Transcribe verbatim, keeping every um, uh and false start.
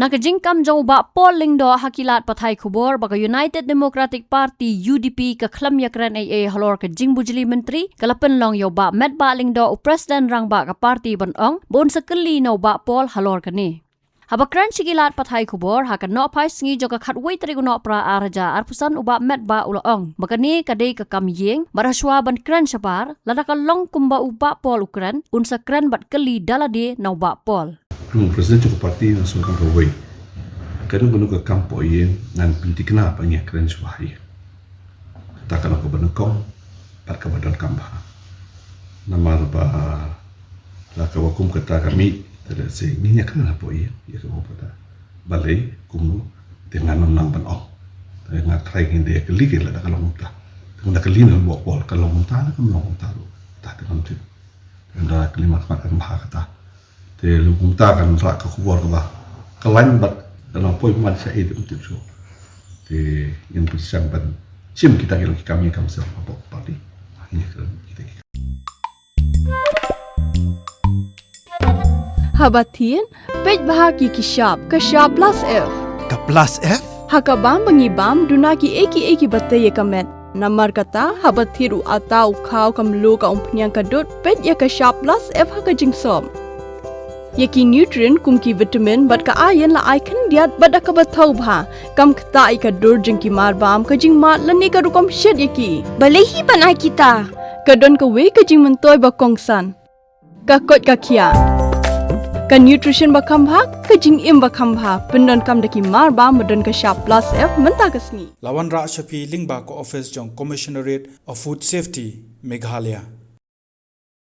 Na ka jingkam jong u Bah Paul Lyngdoh ha ki lad pathai khubor ba ka United Democratic Party, U D P, ka khlem ïakren ei ei halor ka jingbujli myntri, ka la pynlong ïa u Bah Metbah Lyngdoh, u President Rangbah ka party, ban ong ba un sa kylli na u Bah Paul halor kane. Haba kren sha ki lad pathai khubor ha ka nohphai sngi jong ka khatwei tarik u Nohprah ar hajar arphew san, u Bah Metbah u la ong ba kane ka dei ka kam ïing, bad hashwa ban kren shabar, lada ka long kumba u Bah Paul u kren, un sa kren bad kylli da lade na u Bah Paul. Ngan president jong ka party, ngan sngewthuh ïa kawei. Ka don kano ka kam hapoh ïing, ngan pynthikna ba ngin ïakren shuwa ha ïing. Kata ka long kaba nyngkong bad kaba donkam bha. Namar ba la kaba kum kata ka mih, te lehse ngin ïakren hapoh ïing, ïa kaba kum kata. Balei, kumno, te ngan ym nang ban ong. Te nga tharai ngin da ïakylli kein lada ka long kumta. Te ngan da kylli na u Bah Paul, ka long kumta ne kam long kumta ruh. Te te ngam tip. Te ngan da kylli markhmat kan bha kata. Te lym kumta kan rah ka khubor kaba ka lain bad kan ym poi man sha ei te ym tip shuh. Te ngin pyrshang ban shim kita ki long ki kam ïing kam sem hapoh party. Ngin ïakren kita ki kam. Haba thied, peit bha ki ki shap, ka shap plus F. Ka plus F? Ha ka bam ba ngi bam, duna ki ei ki ei kiba tei ïa ka met. Namar kata, haba thied u atta, u khaw, ka mluh, ka umphniang, ka dud, peit ïa ka shap plus F ha ka jingsop. Ïa ki nutrient kum ki vitamin bad ka iron la ai khyndiat bad da kaba thaw bha. Kam ktah ïa ka dur jong ki marbam, ka jingmad lane ka rukom shet ïa ki. Balei hi ban ai kita? Ka don kawei ka jingmyntoi ba kongsan. Ka koit ka khiah. Ka nutrition ba kham bha, ka jingim ba kham bha. Pyndonkam da ki marbam ba don ka shap plus F mynta ka sngi. La wanrah sha phi lyngba ka office jong Commissionerate of Food Safety, Meghalaya.